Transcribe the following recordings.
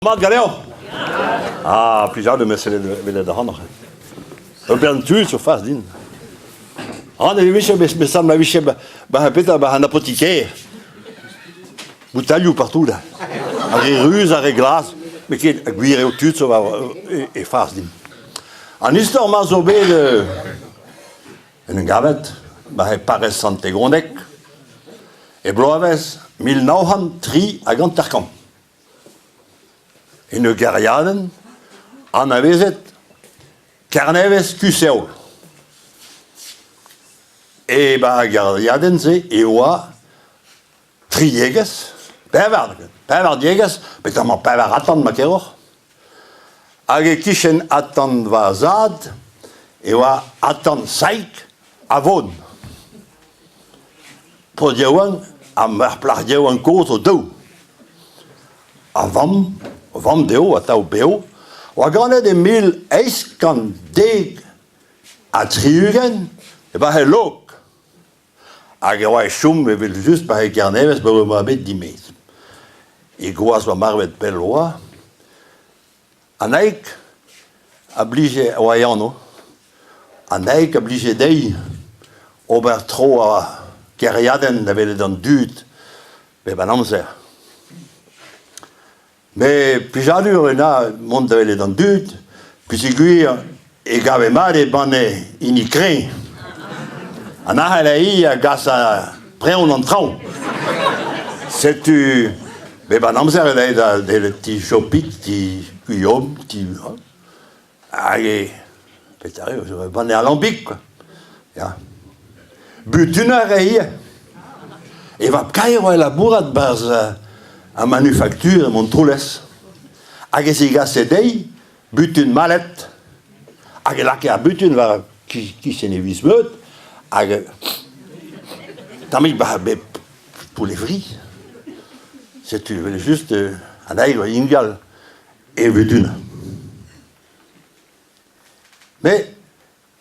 Mat ganeoc'h? Ah, plijadur 'm eus welet ac'hanoc'h. Ur bern tud zo fas din. Ah, ne vije bet ma vije ba petra ba an apotiker. Boutailhoù partout là. Ar re ruz, ar re glas. Met ket gwir eo tud zo war e fas din. An istor-mañ zo bet en em gavet ba e parrez Sant-Tegoneg e bloavezh 1953. En ur gêriadenn anavezet Kernevez Kuzh-Heol. E ba ar gêriadenn-se e oa tri diegezh, pevar, pevar diegezh, peotramant pevar atant ma keroc'h. Hag e-kichen atant va zad e oa atant Saig a Vaud. Paotr yaouank ha ar plac'h yaouank kozh o-daou. Ar vamm, vamm dezho atav bev, oa ganet e 1870 e-barzh he log. Hag e oa e chom evel-just 'ba he Kernevez 'baoe ma oa bet dimezet. He gwaz oa marvet pell oa. Annaig a blije a oa e anv. Annaig a blije dezhi ober tro ar gêriadenn da welet an dud bep an amzer. Met plijadur eo mont da welet an dud peogwir e gave mat e banne hini kreñv. An ahel eo a gas preñv an traoñ. Setu bep an amzer e ae da ti Jopig, ti Guillaume, ti... Hag e... Petra eo, banne alambig quoi. Ya. Butuner eo ivez. E vab-kaer oa e labourat 'barzh ar manufaktur e Montroulez. Hag e zigase dezhi butun malet. Hag e lakae ar butun war kichen e viz-meud hag tammig bep poull-e-vri. Setu evel-just an eil oa ingal e vutun. Met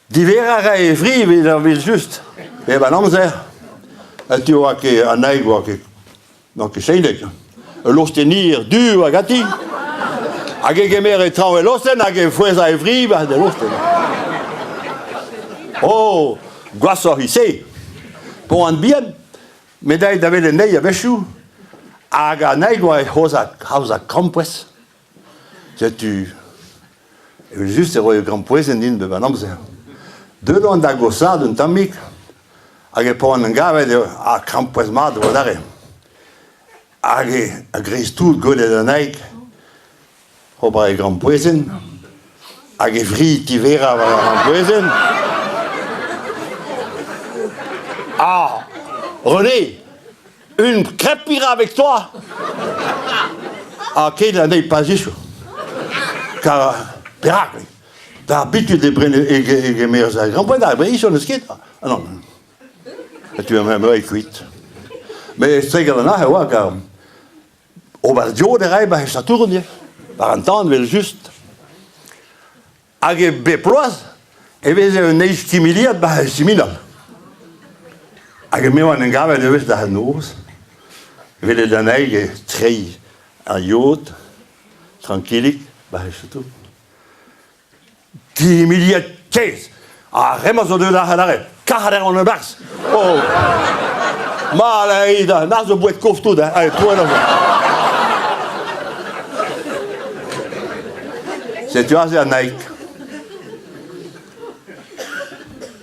Diverrañ a rae e fri evit ar just bep an amzer. Ha tu oa ket an aeg oa ket n'oa ket seinek. Ul lostenn-hir du oa ganti. Hag e gemere traoñ e lostenn hag e fouezhañ e fri war e lostenn. Oh, gwashoc'h e-se. Poan bihan, met aet da welet anezhi a-wechoù, hag an aeg oa aozañ krampouezh. Setu evel-just e roio krampouezhenn din bep an amzer. Deuet on da gosaat un tammig hag e poan en gavet eo ha krampouezh mat e oa adarre. Hag a-greiz-tout gwelet anezhi ober e grampouezhenn hag e fri tiverañ war ar grampouezhenn. Ah René, Une crêpe ira avec toi Ha ket anezhi pazisoù. Kar perak Da abitud e brene e gemeras ar grampouezh ar Breizh n'eus ket. Ah non. Setu em eo kuit. Met estreget an arc'h e oa kar ober diod e rae ba he chatourn ivez. War an tan evel-just. Hag e bep bloaz e veze un eizh kimiliad 'ba he siminal. Hag me 'oa en em gavet ivez da noz, welet anezhi e treiñ ar yod, trankilik, 'ba he chatoù. Kimiliad kaezh! Ar re-mañ zo deuet adarre, kac'hat a ran e-barzh! Oh! Mat eo da, na zo boued kof tout, hein, allez, poent Setu aze an Naig.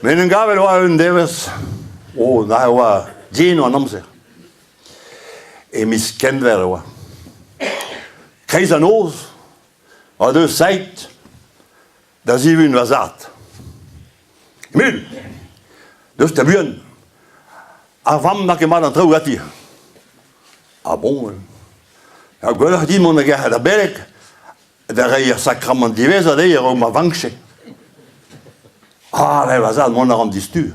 Met en gavet oa un devezh, oh, na e oa din an amzer. E miz Kenver e oa. Kreiz an noz, a deu seit da zivun va zad. Emil, deus 'ta buan, ar vamm n'a ket mat an traoù ganti. Ah bon, ha gwelloc'h din mont da gerc'hat ar beleg da reiñ ar sakramant diwezhañ dezhi a-raok ma vankje. Ah, va zad, mont a ran diouzhtu.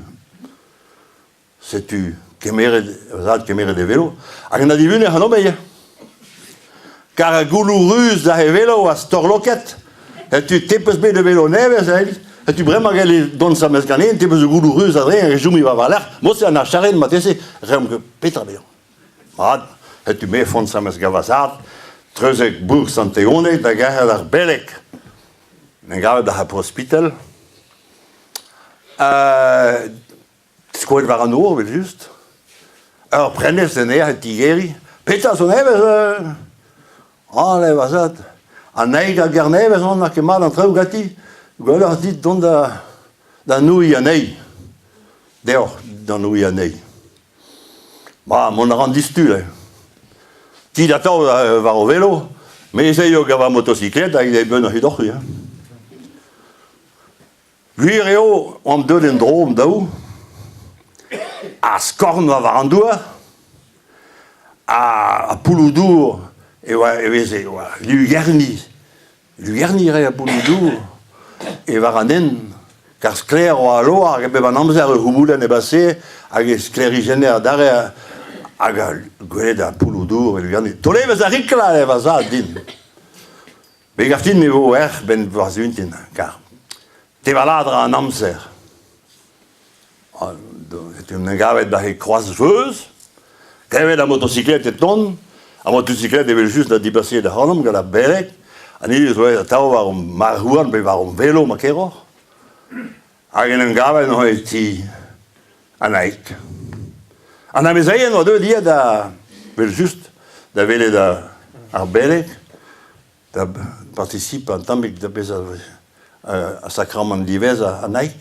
Setu kemeret, va zad kemeret e velo, hag en adivune ac'hanomp ivez. Kar ar gouloù ruz da e velo a storloket, setu te peus bet e velo nevez, eh? Setu bremañ gell dont sa-meus ganin, te peus gouloù ruz a-dreñv hag e chomi war war-lerc'h. Mod-se an archaren marteze, reomp ket petra dezhañ. Mat, setu me font sa-meus gant va zad. Treuzek bourg Sant-Eoneg da gerc'hat ar beleg. En em gavet da Prospitel. Skoet war an nor evel-just. Ur prenestr en aer e tigeriñ. Petra zo nevez? Ale, va zad. An eil a Gernevez on n'a ket mat an traoù ganti. Gwelloc'h dit dont da, da nouiñ anezhi. Deoc'h da nouiñ anezhi. Ma, mont a ran diouzhtu. Eh. Dit atav war ho velo, me ez aio gant va motosikled hag e beun hudoc'h-hu. Hein. Gwir eo oamp deuet en-dro hom-daou, ha skorn oa war an douar, ha poulloù-dour e oa e veze e oa lugerniñ, lugerniñ a rae ar poulloù-dour e war an hent, kar sklaer oa al loar hag bep an amzer ur c'houmoulenn e base hag e sklêrijenne adarre hag gwelet ar poulloù-dour e lugerniñ. Taol evezh da riklañ eo va zad din. Me 'gav din e vo erc'h 'benn war vintin, kar tevalaat a ra an amzer. Setu en em gavet 'ba he kroaz-veuz, klevet ar motosikled e tont, ar motosikled evel-just da dibaseet ac'hanomp gant ar beleg, an hini zo aet atav war hon marc'h-houarn pe war hon velo ma keroc'h. Hag en em gavet neuze e ti Annaig. An amezeien oa deuet ivez da, evel-just, da welet ar beleg, da participañ un tammig da bezañ ar sakramant diwezhañ Annaig.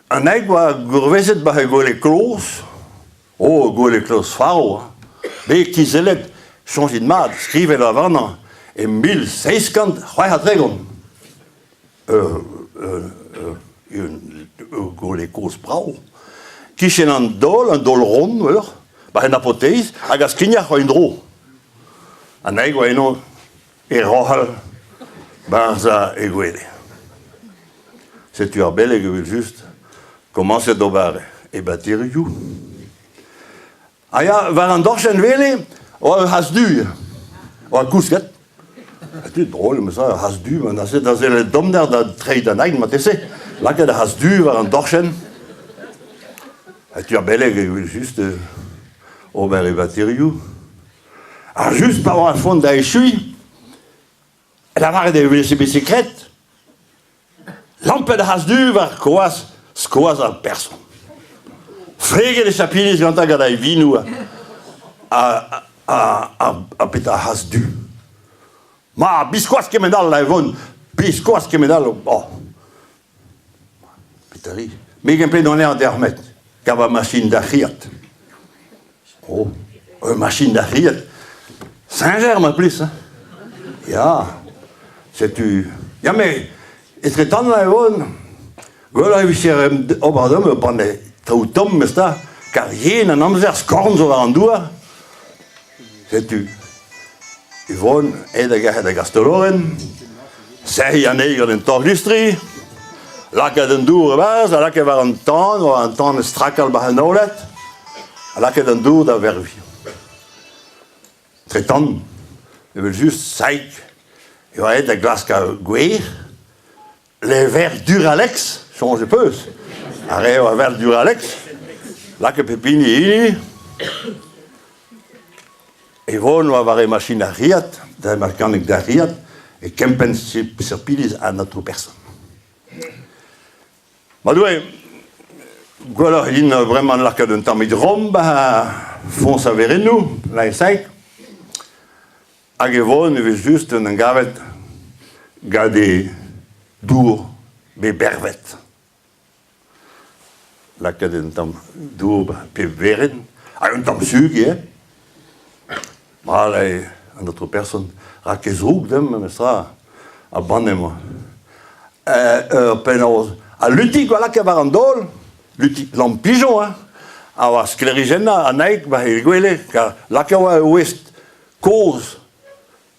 Annaig oa gourvezet 'ba he gwele kloz, oh gwele kloz farv, hein, bet kizellet, soñjit mat, skrivet oa warnañ e 1736. Ur gwele kozh brav. Kichen an daol, un daol ront, ur, 'ba en apoteiz, hag a skrignac'h oa en-dro. Annaig oa eno e roc'hal 'barzh e gwele. Setu ar beleg evel-just komañset d'ober e baterioù. Ha ya, war an dorchenn wele oa ur c'hazh du. Oa kousket. Setu drol, emezañ, ur c'hazh du, ma da sellet tommder da treiñ da naig marteze. Lakaet ar c'hazh du war an dorchenn. Setu ar beleg evel-just ober e baterioù. Ha just pa oa ar font da echuiñ, lavaret e veze bet sekred, lampet ar c'hazh du war koaz skoaz ar person. Freget e chapiliz gantañ gant e vinoù ha, ha, ha, ha petra ar c'hazh du. Ma, biskoazh kement all a vont, biskoazh kement all, oh. Petra ri? Me gempenn anezhañ deoc'h met gant va machine da c'hriat. Oh, ur machine da c'hriat. Siñjer mar plij, hein. Ya, setu... Ya, met etretant e vo gwelloc'h e vije ober deomp ur banne traoù tomm memes tra, kar yen an amzer, skorn zo war an douar. Setu Yvonne aet da gerc'hat da Gastolorenn, serriñ anezhi gant un torr-listri, lakaat an dour e-barzh, ha lakaat war an tan, war an tan strakal war an oaled, ha lakaat an dour da verviñ. Tretan, evel-just, Saig e oa aet da glask ar gwer, Les verres Duralex, soñj peus? Ar re a verre Duralex, lakaet pep hini e hini. E vont oa war e machin ar riad, da mekanik d'ar riad, e kempenn serpiliz an aotrou person. Ma Doue, gwelloc'h din bremañ lakaat un tammig rom ba foñs ar werennoù, laesaik. Hag e vo evel-just en em gavet gant e dour bet bervet. Lakaet un tamm dour pe werenn, hag un tamm sug ivez. Mat eo an aotrou person, rak ket zroug deomp memestra, a banne emañ. Ur penaos, al lutig oa lakaet war an daol, lutig lampijon, hein, a oa sklêrijennañ Annaig war he gwele, kar lakaet oa ur ouest kozh,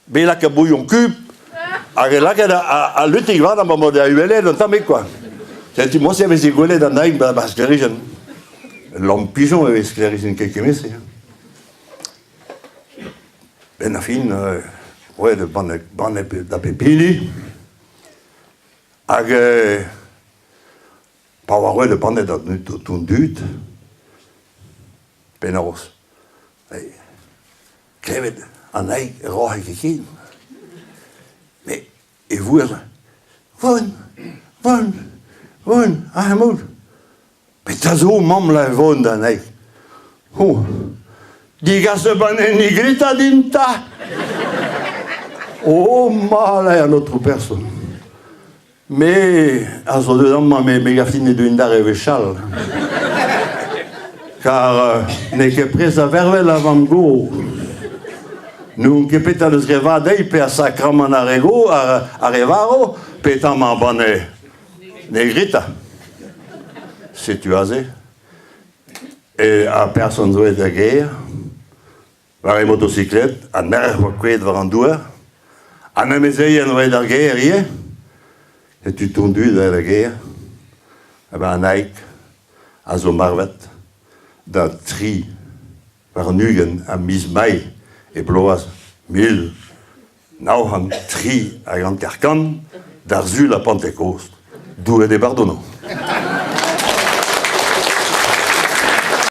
bet lakaet bouillon kub, hag e lakaet al lutig war ma mod da uhelet un tammig quoi. Setu moa e veze gwelet an aig ba sklêrijenn. Lampijon e vez sklêrijenn ket kement-se. Benn ar fin, roet banne, banne da pep hini. Hag pa oa roet banne d'an dud, penaos? Klevet Annaig e roc'he ket ken. Met e vouezh Von, Von, Von, aze emaout. Petra zo, mamm, la Von da Annaig? Oh, degas ur banne negrita din 'ta! Oh, ma, an aotrou person. Me a zo deuet amañ, me, me gav din ne deuin d'ar wechall. Kar n'eo ket prest da vervel a vamm-gozh. N'on ket petra deus re vat dezhi pe ar sakramant ar re go, ar, ar re varv, pe tamm ar banne negrita. Setu aze. E ar person zo aet da gêr. War e motosiklet, an merc'h oa kouezhet war an douar. An amezeien oa aet d'ar gêr ivez. Setu ton dud aet da gêr. Ha ben Annaig a zo marvet da 23 a miz Mae e bloaz 1953 d'ar Sul a Pantekost. Doue d'e bardono.